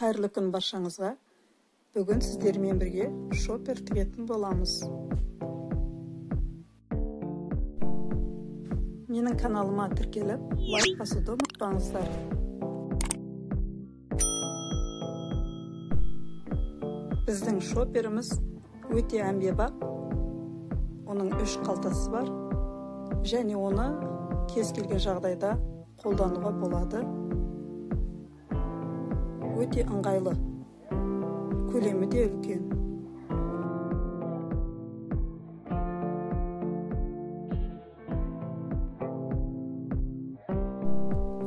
Қайырлы күн баршаңызға. Бүгін сіздермен бірге шоппер тігетін боламыз. Менің каналыма тіркеліп, лайк басуды ұмытпаңыздар. Біздің шопперіміз өте әмбебап. Оның 3 қалтасы бар. Және оны кез келген жағдайда қолдануға болады. Өте ыңғайлы. Көлемі де үлкен.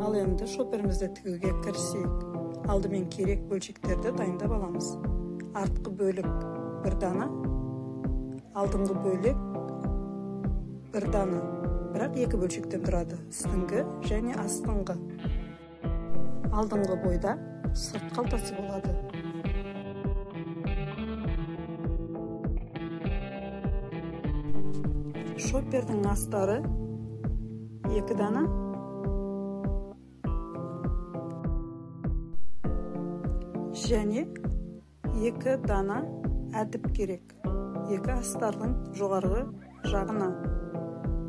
Ал енді шопперімізді тігуге кірісейік. Алдымен керек бөлшектерді дайындап аламыз. Артқы бөлік бір дана, алдыңғы бөлік бір дана. Бірақ екі бөлшектен тұрады. Үстіңгі және астыңғы. Алдыңғы бойда сырт қалтасы болады. Шоппердің астары 2 дана. Және 2 дана әдіп керек. 2 астардың жоғарғы жағына.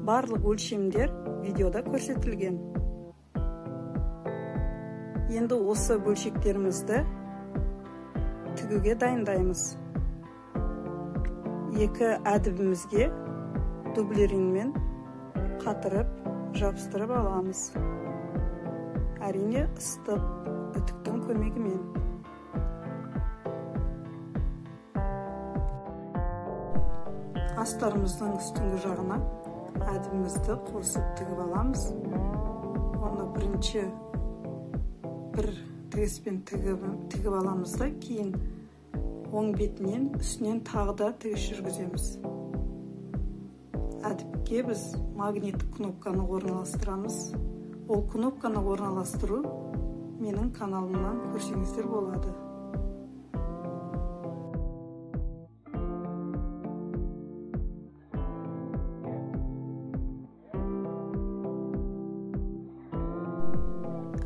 Барлық өлшемдер видеода көрсетілген. Енді осы бөлшектерімізді тігуге дайындаймыз. 2 әдібімізге дублеринмен қатырып, жабыстырып аламыз. Әрине, ыстық үтіктің көмегімен. Астарымыздың үстіңгі жағына әдібімізді қосып тігіп аламыз. Оны бірінші бір тігіспен тігіп аламыз да, кейін оң бетінен үстінен тағы да тігіс жүргіземіз. Әдіпке біз магниттік кнопканы орналастырамыз. Ол кнопканы орналастыру менің каналымнан көрсеңіздер болады.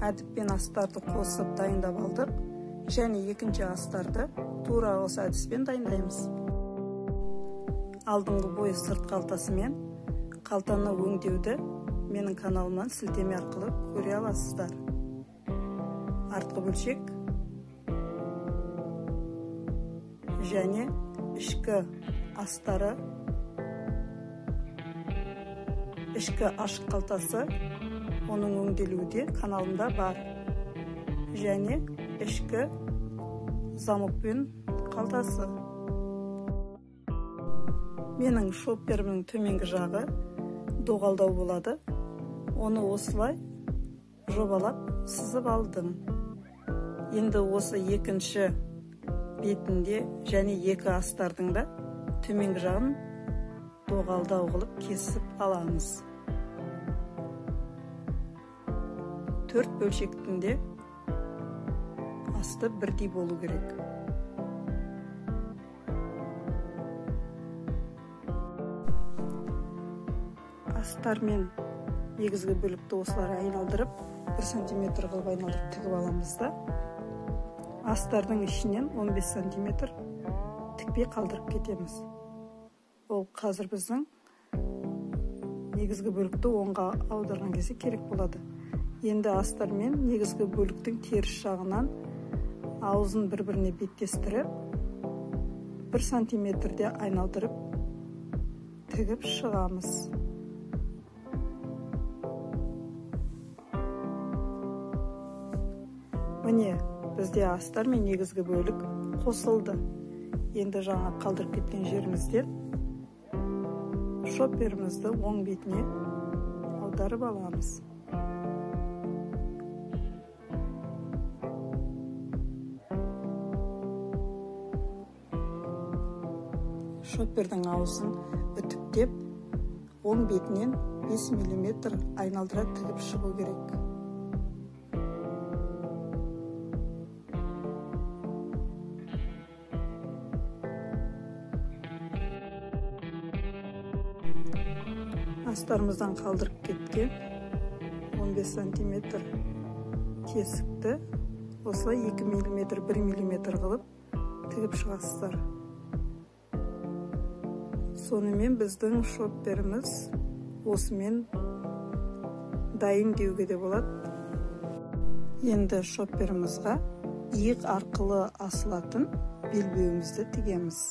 Әдіппен астарды қосып дайындап алдық. Және екінші астарды тура осы әдіспен дайындаймыз. Алдыңғы бойы сырт қалтасымен қалтаны өңдеуді менің каналымнан сілтеме арқылы көре аласыздар. Артқы бөлшек және ішкі астары, ішкі ашық қалтасы, оның өңделуі де каналымда бар. Және ішкі замокпен қалтасы. Менің шопперімнің төменгі жағы доғалдау болады. Оны осылай жобалап сызып алдым. Енді осы екінші бетінде және екі астардың да төменгі жағын доғалдау қылып кесіп аламыз. 4 бөлшектің де асты бірдей болу керек. Астармен негізгі бөлікті осылай айналдырып, 1 сантиметр қылып айналдырып тігіп аламыз да, астардың ішінен 15 сантиметр тікпей қалдырып кетеміз. Ол қазір біздің негізгі бөлікті оңға аударған кезде керек болады. Енді астармен негізгі бөліктің теріс жағынан аузын бір-біріне беттестіріп, 1 сантиметрде айналдырып тігіп шығамыз. Міне, бізде астар мен негізгі бөлік қосылды. Енді жаңа қалдырып кеткен жерімізден шопперімізді оң бетіне аударып аламыз. Шоппердің аузын үтіктеп, оң бетінен 5 мм айналдыра тігіп шығу керек. Астарымыздан қалдырып кеткен 15 сантиметр тесікті Осылай 2 мм, 1 мм қылып тігіп шығасыздар. Сонымен біздің шопперіміз осымен дайын деуге де болады. Енді шопперімізға иық арқылы асылатын белбеуімізді тігеміз.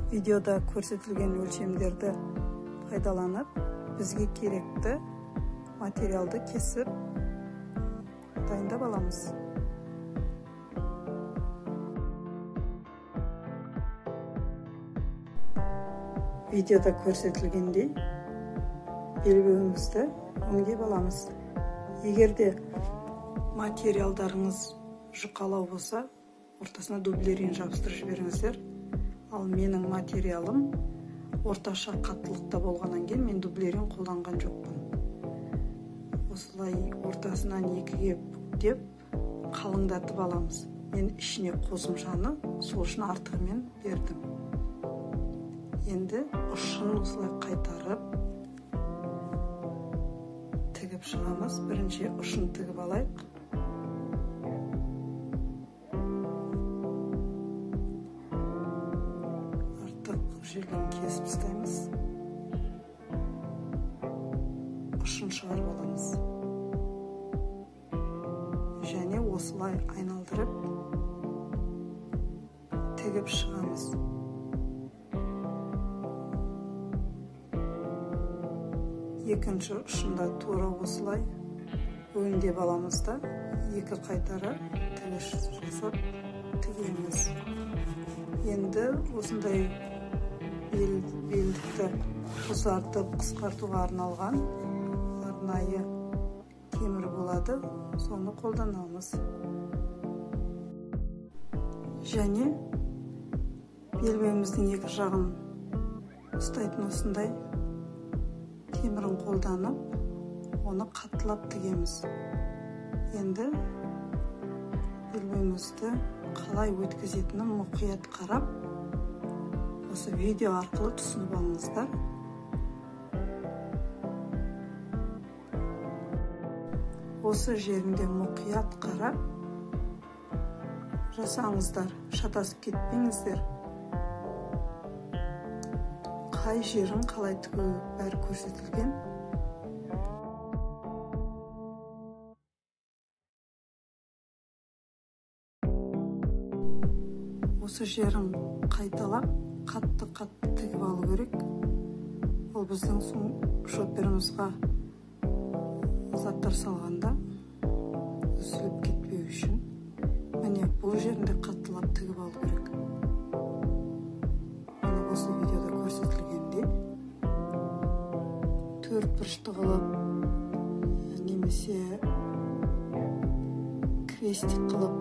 Видеода көрсетілген өлшемдерді пайдаланып, бізге керекті материалды кесіп дайындап аламыз. Видеода көрсетілгендей белбеуімізді өңдеп аламыз. Егер де материалдарыңыз жұқалау болса, ортасына дублерин жабыстырып жіберіңіздер. Ал менің материалым орташа қаттылықта болғаннан кейін мен дублерин қолданған жоқпын. Осылай ортасынан екіге бүктеп қалыңдатып аламыз. Мен ішіне қосымшаны сол үшін артығымен бердім. Енді ұшын осылай қайтарып тігіп шығамыз. Бірінші ұшын тігіп алайық. Артық жерлерін кесіп тастаймыз. Ұшын шығарып аламыз. Және осылай айналдырып тігіп шығамыз. Екінші ұшында тура осылай өңдеп аламыз да, екі қайтара тігіс жасап тігеміз. Енді осындай белдікті ұзартып қысқартуға арналған арнайы темір болады, соны қолданамыз. Және белбеуіміздің екі жағын ұстайтын осындай темірін қолданып, оны қаттылап тігеміз. Енді белбеуімізді қалай өткізетінін мұқият қарап, осы видео арқылы түсініп алыңыздар. Осы жерінде мұқият қарап жасаңыздар, шатасып кетпеңіздер. Қай жерін қалай тігу бәрі көрсетілген. Осы жерін қайталап, қатты-қатты тігіп алу керек. Ол біздің шопперімізға заттар салғанда үзіліп кетпеу үшін. Міне бұл жерінде қаттылап тігіп алу керек. Міне осы видеода көрсетілгендей төрт бұрышты қылып немесе крестик қылып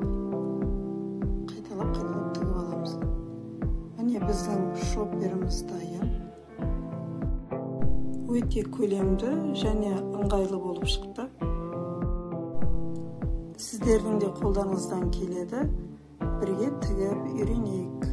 қайталап-қайталап тігіп аламыз. Міне біздің шопперіміз дайын. Өте көлемді және ыңғайлы болып шықты. Сіздердің де қолдарыңыздан келеді. Бірге тігіп үйренейік.